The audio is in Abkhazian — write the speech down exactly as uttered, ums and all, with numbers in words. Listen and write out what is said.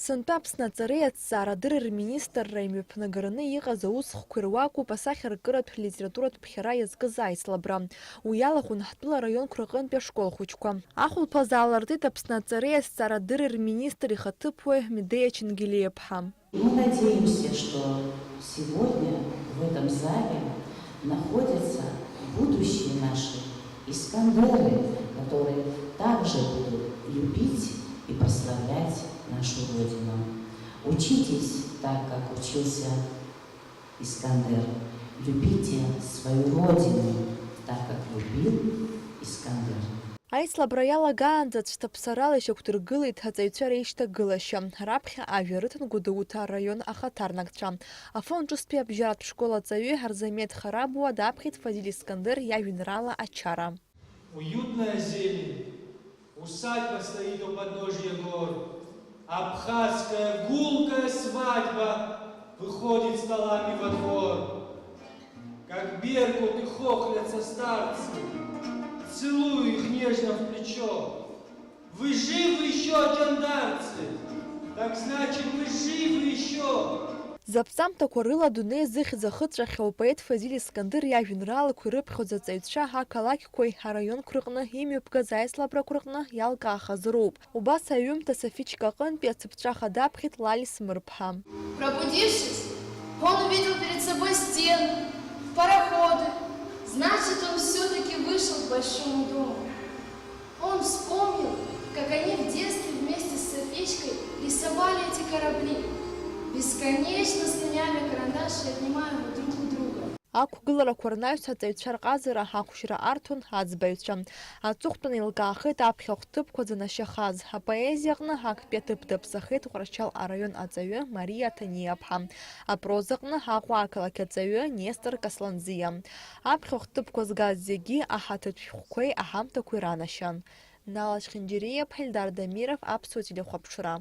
Сынтәа Аԥсны аҵареи аҭҵаарадырреи рминистрра имҩаԥнагараны иҟаз аусхқәа ируакуп асахьаркыратә литературатә ԥхьара иазкыз аицлабра. Уи иалахәын ҳтәыла араионқәа рҟынтәи ашкол хәыҷқәа. Ахәылԥазы аалыртит Аԥсны аҵареи аҭҵаарадырреи рминистр ихаҭыԥуаҩ Медеиа Чингелиаԥҳа. Мы надеемся, что сегодня в этом зале находятся будущие наши Искандеры, которые также будут любить и прославлять нашу Родину. Учитесь так, как учился Искандер. Любите свою Родину так, как любил Искандер. Аицлабра иалагаанӡа цәҭаԥсарала ишьақәдыргылеит аҵаҩцәа реишьҭагылашьа. Раԥхьа ажәа рыҭан Гәдоуҭа араион ахаҭарнакцәа. Афон ҿыцтәи абжьаратә школ аҵаҩы Арзамеҭ Харабуа даԥхьеит Фазиль Искандер иажәеинраала Ачара. Уютная зелень, усадьба стоит у подножья гор. Абхазская гулкая свадьба выходит столами во двор. Как беркуты хохлятся старцы, целую их нежно в плечо. Вы живы ещё, аҷандарцы? Так значит, вы живы ещё! Заԥҵамҭақәа рыла адунеи зыхьӡ ахыҵәахьоу апоет Фазиль Искандер иажәеинраалақәа ирыԥхьоз аҵаҩцәа ақалақьқәеи араионқәа рҟны имҩаԥгаз аицлабрақәа рҟны иалкаахаз роуп. Убас аҩымҭа Софичка аҟынтәи ацыԥҵәаха даԥхьеит Лали Смырԥҳа. Пробудившись, он увидел перед собой стены, пароходы. Значит, он всё-таки вышел к большому дому. Он вспомнил, как они в детстве вместе с Софичкой рисовали эти корабли, бесконечно слоняя карандаш и отнимая его друг у друга. Ақәгыларақәа рнаҩс аҵаҩцәа рҟазара ақәшьра арҭон аӡбаҩцәа. Аҵыхәтәан еилкаахеит аԥхьахә ҭыԥқәа занашьахаз. Апоезиаҟны актәи аҭыԥ даԥсахеит Тҟәарчал араион аҵаҩы Мариа Ҭаниаԥҳа. Апрозаҟны Аҟәа ақалақь аҵаҩы Нестор Касланӡиа. Аԥхьахә ҭыԥқәа згаз зегьы аҳаҭыртә шәҟәқәеи аҳамҭақәеи ранашьан. Нала Чхинџьириаԥҳа, Ельдар Дамиров, Аԥсуа телехәаԥшра.